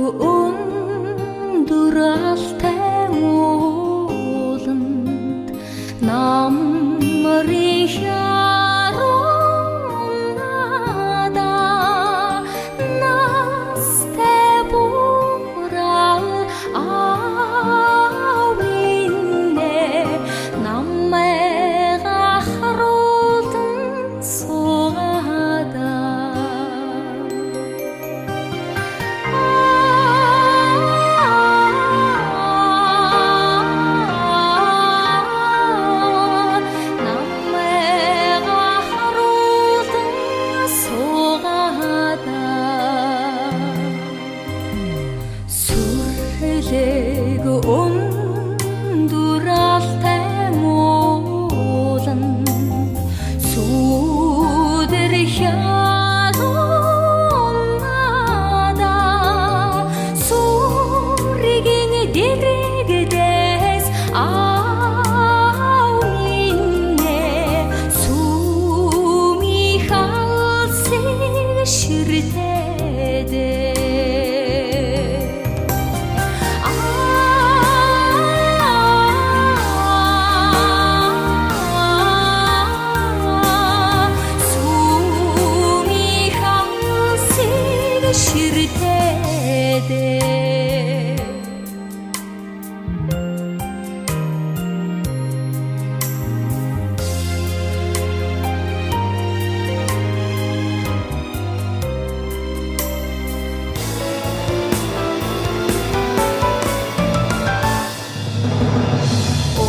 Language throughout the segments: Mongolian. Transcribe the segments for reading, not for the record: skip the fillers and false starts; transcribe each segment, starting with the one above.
Өндөр алтай ууланд намрын хяруунада настай бурал аавинэ намайг харуулсан суугада. Намайг харуулсан суугада. Сүрлэг өндөр алтай ууланд сүдэр хялуунада сүргийн дэрэгдээс аавинэ сүмийн халсыг ширтээдэ. Сүмийн халсыг ширтээдэ.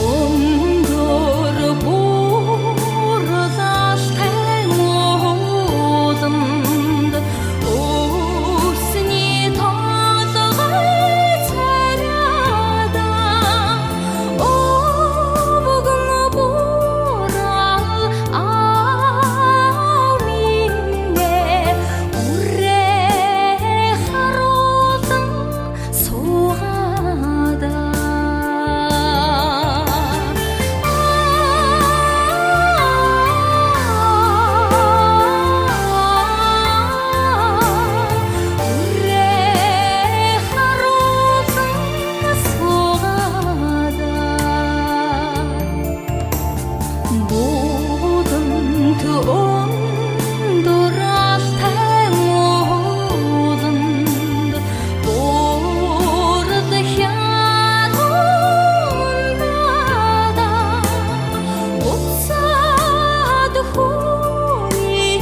Өндөр бурлалтай ууланд өвсний толгой царайда өвгөн бурал аавинэ үрээ харуулсан суугада. Үрээ харуулсан суугада. Буудамт өндөр алтай ууланд буурал хялуунада буцаад хүний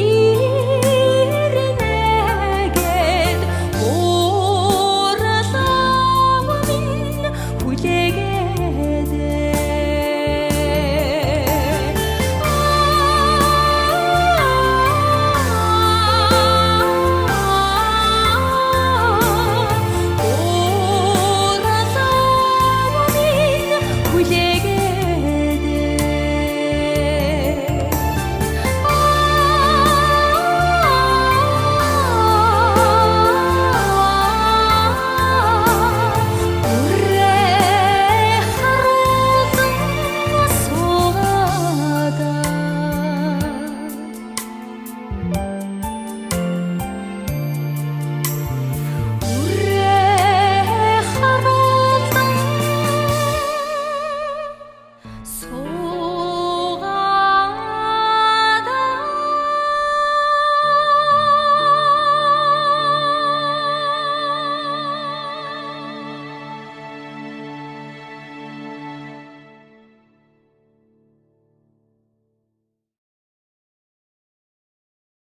ирнэ гэд буурал аав минь хүлээгээд. Буурал аав минь хүлээгээд. Үрээ харуулсан суугада.